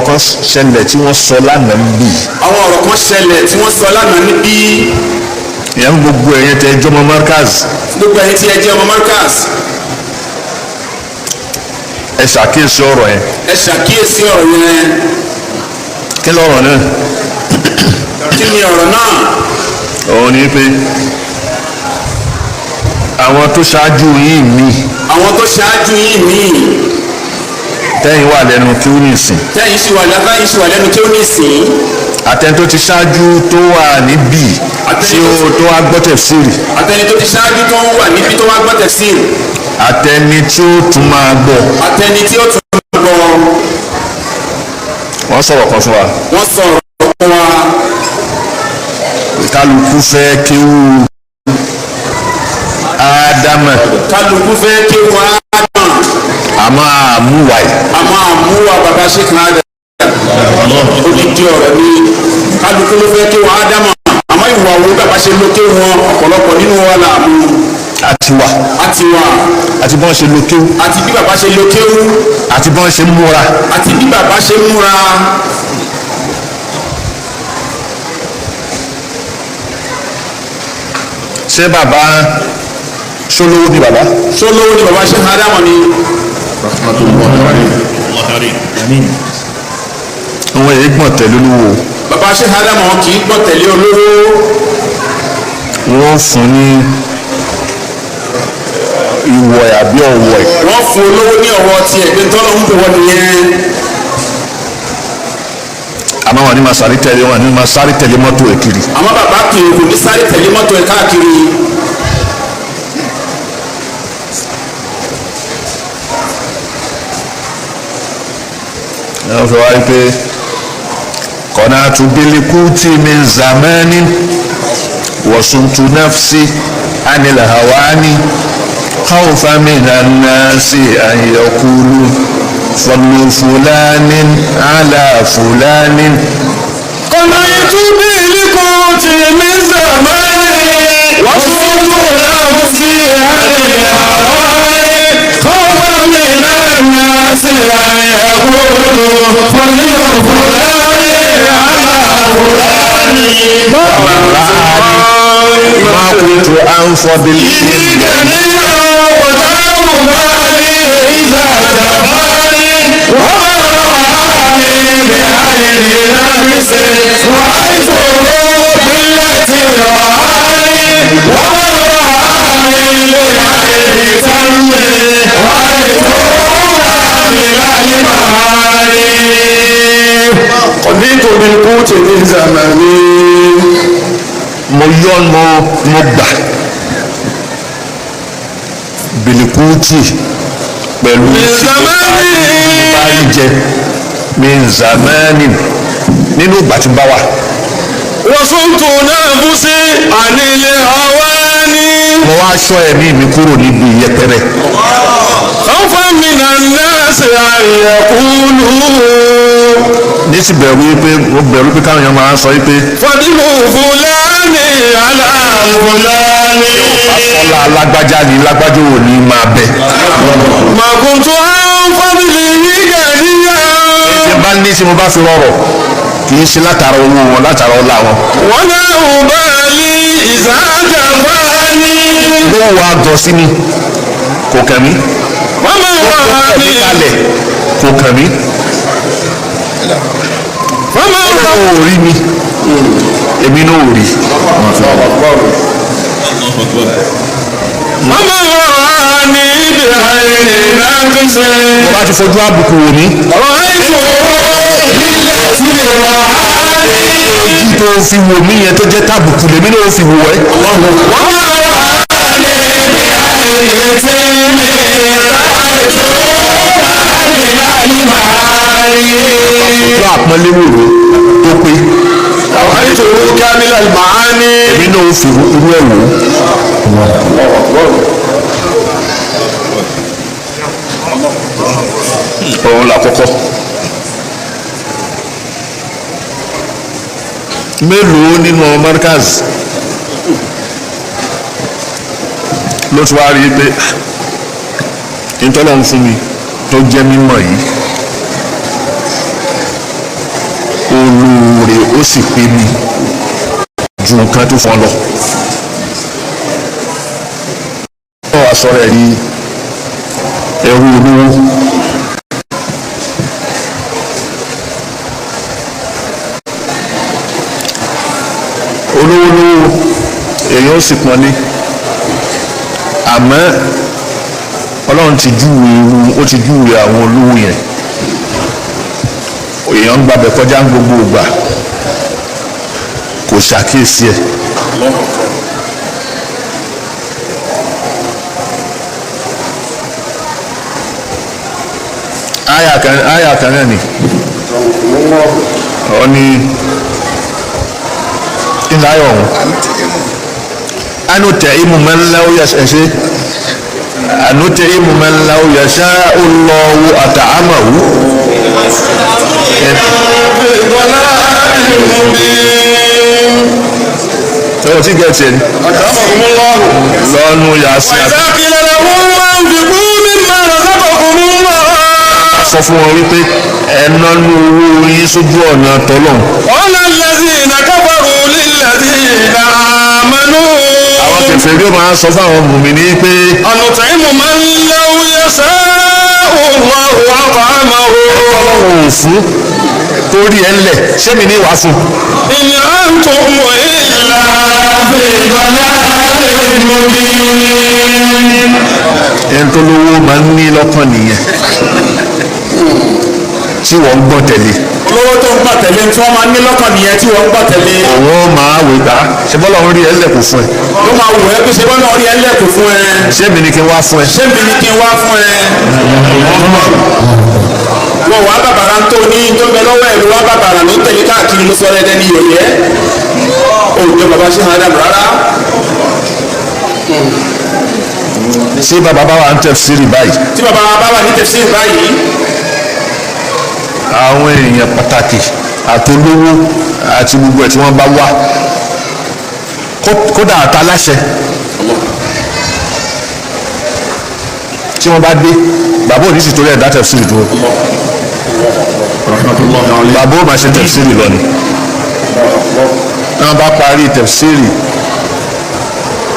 Kan ṣẹlẹ̀ tí wọ́n sọ lánàá ń bì. Àwọn ọ̀rọ̀ kan ṣẹlẹ̀ tí wọ́n sọ lánàá níbí. Ìyẹn gbogbo ẹ̀yẹn tẹ jọmọ Markaz, Gbogbo ẹ̀yin tí ẹ jẹ́ ọmọ Markaz, ẹ ṣàkíyèsí ọ̀rọ̀ yẹn. Ẹ ṣàkíyèsí ọ̀rọ̀ yẹn. Kí lọ̀rọ̀ náà? Kí ni ọ̀rọ̀ náà? Òun ni pé àwọn tó ṣáájú yín mi, Àwọn tó ṣáájú yín míì, tẹ́yìn wà lẹ́nu kí ó nìsín, tẹ́yìn sì wà lẹ́nu kí ó ní sìn, àtẹni tó ti ṣáájú tó wà níbí tí ó tó wá gbọ́ tẹ̀fsíìrì, àtẹni tó ti ṣáájú tó ń wà níbí tó wá gbọ́ tẹ̀síìrì, àtẹni tí ó tún máa gbọ́, àtẹni tí ó tún gbọ́, wọ́n sọ̀rọ̀ kan fún wa. Wọ́n sọ̀rọ̀ fún wa. Kálukú fẹ́ kéwú ádámà, Kálukú fẹ́ kí wọ́n á dàn, àmọ́ àmúwà ẹ̀. Àmọ́ àmúwà bàbá Sheikh Adam, odidi ọ̀rọ̀ ni. Kálukú ló fẹ́ kí wọ́n á dámọ̀, àmọ́ ìwà wo bàbá ṣe lókè wọn, ọ̀pọ̀lọpọ̀ nínú wa là mú. Àti wà, Àti wà, àti bọ́n ṣe lo kéwú, àti bí bàbá ṣe lókèwú, àti bọ́n ṣe múra. Àti bí bàbá ṣe múra. Ṣé bàbá ṣólówó ni bàbá? Ṣólówó ni bàbá Sheikh Adam ni? Àwọn èyí gbọ̀n tẹ̀lé olówó. Bàbá Sheikh Adam kì í gbọ́ tẹ̀lé olówó. Wọ́n fún ní ìwọ̀ ẹ̀ àbí ọ̀wọ̀ ẹ̀. Wọ́n fún olówó ní ọwọ́ tiẹ̀ pé tọ́lọ́ ń bọ̀ wọ́n nìyẹn. Àmọ́ wọn ní máa sáré tẹ̀lé, wọn ní máa sáré tẹ̀lé mọ́tò ẹ̀ kiri. Àmọ́ bàbá kì í kò ní sáré tẹ̀lé mọ́tò ẹ̀ káàkiri. Wọ́n fi wáyé pé qana'tu bil-quti min zamani wa sumtu nafsi anil hawani khawfan minan nasi an yaqulu fadlu fulanin ala fulanin. قنعت بالقوت من زماني وصمت نفسي عن الهوى خوفا من الناس أن يقولوا فضل فلان على فلان. Ma kuntu an fadli. جميعا ودار مالي إذا جفاني وما رآني بعين نفسي رأيته بالتي رآني وما رآني بعين سمي رأيته من المعاني. قضيت بالقوت من زماني. Mo yọ mo gbà bilikuti pẹ̀lú tí mo bá rí jẹ min zamani nínú ìgbà tí n bá wà. وصمت نفسي عن الهواني. Mo wá ṣọ́ ẹ̀mí mi kúrò níbi ìyẹpẹrẹ. خوفا من الناس أن يقولوا Ní sì bẹ̀rù wípé mo bẹ̀rù pé káwọn èèyàn máa ń sọ wípé فضل فلان على فلان. ọlá alágbájá ni lágbájá ò ní máa bẹ. ما كنت عن فضله غنيا. Tí n bá ní tí mo bá fi rọrọ̀, kì í ṣe látara owó wọn, látara ọlá wọn. ولا أبالي إذا جفاني. Bó wàá gọ sí mi kò kàn mí. وما Ẹ̀mí رآني kalẹ̀ kò kàn mí. وما Ó rí mi, èmi náà ò rí. وما رآني بعين نفسي Mo bá ti fojú àbùkù wò mí. رأيته بالتي رآني. Ojú tó fi wò mí yẹn tó jẹ́ tàbùkù lèmi náà ó fi wò ẹ́. وما رآني بعين تمي رأيته المعاني. Ojú àpọ́nlé wò mí tó pé, رأيته كامل المعاني. èmi náà ó fi irú ẹ̀ wò ó. Òun là kọ́kọ́. Mélòó nínú ọmọ Markaz ló ti wá rí i pé ìtọ́lọ̀ ń fún mi tó jẹ́ mímọ̀ yìí? Olóore ó sì pé mi ju nǹkan tó fún ọ lọ. Ó wàá sọ̀rọ̀ ẹ̀ ní ẹrú olówó. Olówó lówó èèyàn ó sì pọn ní, àmọ́ Ọlọ́run ti júwe irú, ó ti júwe àwọn olówó yẹn. Èèyàn ń gbàbẹ̀ kọjá ń gbogbo ìgbà, kò ṣàkíyèsí ẹ̀. Àyà kan náà ni ọ ní ìlà ayọ̀ ọ̀hún anutaimu man law yasha ṣe anutaimu man law yasha Allahu at'amahu. Tọ́wọ́ tí gẹ̀ẹ́tì ẹni lọ́nu yàsí àti وإذا قيل لهم أنفقوا مما رزقكم الله sọ fún wọn wípé ẹ̀nà nu owó yín sójú ọ̀nà tọ́lọ́hun. قال الذين كفروا للذين آمنوا Àwọn kèfèrí ó máa sọ fún àwọn mùmínì pé أنطعم من لو يشاء الله أطعمه Ọlọ́run ò fún torí ẹ̀ ńlẹ̀, ṣé mi ní wàá fún. إن أنتم إلا في ضلال مبين. Ẹni tó lówó máa ń ní lọ́kàn nìyẹn tí wọ́n ń gbọ́ tẹ̀lé. Olówó tó ń gbà tẹ̀lé, tí wọ́n máa ń ní lọ́kàn nìyẹn tí wọ́n ń gbà tẹ̀lé. Òun ó máa wò gbà, ṣé bọ́lá òun rí ẹ̀ ńlẹ̀ kò fún ẹ? Ló máa wù ẹ́ pé ṣe bọ́lá orí ẹ̀ lẹ́kùn fún ẹ. Ṣé mi ní kí n wá fún ẹ? Ṣé mi ní kí n wá fún ẹ? Wọ́n wàá bàbàrà tó ní tó ń bẹ lọ́wọ́ ẹ̀ ló wá bàbàrà ló ń tẹ̀lé káàkiri, ló sọ ẹ́ ní yẹ̀yẹ́. Òòjọ́ bàbá ṣe hàn dàbọ̀ rárá. Ṣé bàbá bá wà ń tafsiri báyìí? Tí bàbá wa bá wà ní tafsir báyìí, Àwọn èèyàn pàtàkì àtolówó àti gbogbo ẹ̀ tí wọ́n bá wá, kódà àtàláṣẹ tí wọ́n bá dé, bàbá òní sì torí ẹ̀ dá tafsiri dúró. Bàbá ó máa ṣe tafsiri lọ ni. Tí wọ́n bá parí tafsiri,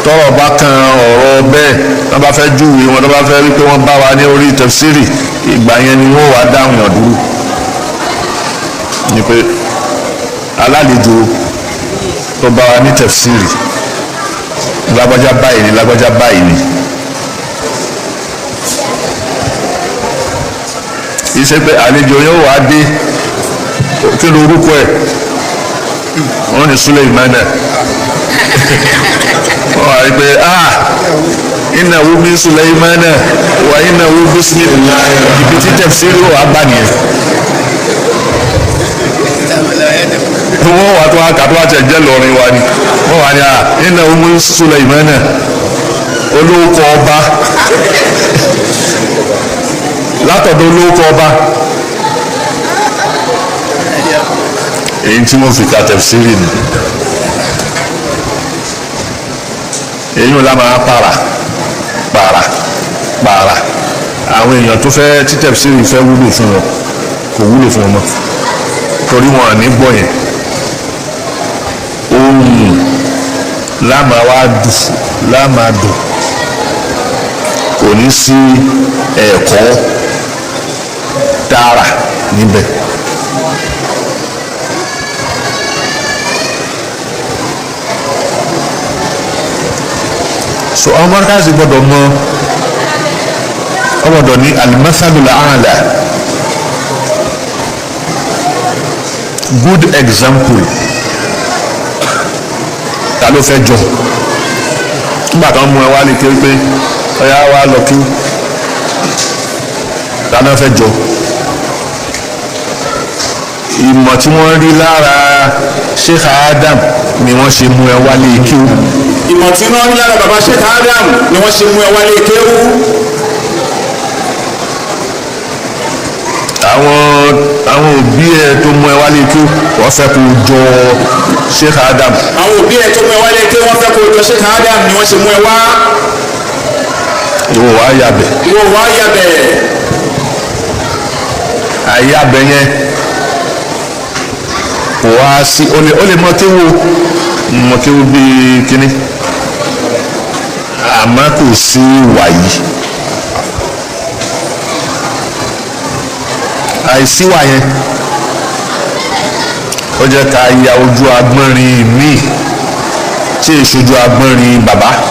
tọ́rọ̀ bá kan ọ̀rọ̀ bẹ́ẹ̀, wọ́n bá fẹ́ júwe wọn, tó bá fẹ́ rí pé wọ́n bá wa ní orí tafsiri, ìgbà yẹn ni wọ́n wá dáhùn yàn dúró ni pé alálejò tó bá wa ní tafsiri, lágbájá báyìí ni, lágbájá báyìí ni. Kì í ṣe pé àlejò yóò wá dé, kí ló orúkọ ẹ̀, wọ́n ní Suleimana, wọ́n wá rí pé ah, innahu min Suleimana wa innahu bismillah, ibi tí tafsiri wà bá nìyẹn. Wọ́n wà tó wá kà tó wá tẹ̀ jẹ́ lọ́rin wa ni wọ́n wà ní ah, innahu min Suleimana, olóòkọ ọba látọ̀dọ̀ olóòkọ ọba. Èyí tí wọ́n fi ka tafsiri ni èyí ò lá máa para para para àwọn èèyàn tó fẹ́ tí tafsiri fẹ́ wúlò fún wọn, kò wúlò fún wọn mọ́, torí wọn à ní gbọ́ yẹn. Ohun láàmà wá dùn, láàmà dùn, kò ní sí ẹ̀kọ́ tààrà níbẹ̀. So àwọn mọ́rkáàsì gbọ́dọ̀ mọ, ọgbọ́dọ̀ ní al-mathalul a'la, good example. Ta ló fẹ́ jọ nígbà tó ń mú ẹ wá lè kí pé ọyá wa lọ kí, ta ló fẹ́ jọ? Ìmọ̀ tí wọ́n rí lára Sheikh Adam ni wọ́n ṣe mú ẹ wálé kí. Ìmọ̀ tí wọ́n rí lára bàbá Sheikh Adam ni wọ́n ṣe mú ẹ wálé kéwú. Àwọn òbí ẹ tó mú ẹ wálé kí, wọ́n fẹ́ kó jọ Sheikh Adam. Àwọn òbí ẹ tó mú ẹ wálé kéwú, wọ́n fẹ́ kó jọ Sheikh Adam ni wọ́n ṣe mú ẹ wá. Ìwọ wàá yàbẹ̀. Ìwọ wàá yàbẹ̀. Àyàbẹ̀ yẹn Kò wá sí, ó lè mọ kéwú, mọ kéwú bíi kínní, àmọ́ kò sí ìwà yìí. Àìsíwà yẹn, ó jẹ́ ká ya ojú agbọ́nrin míì tí èsojú agbọ́nrin bàbá.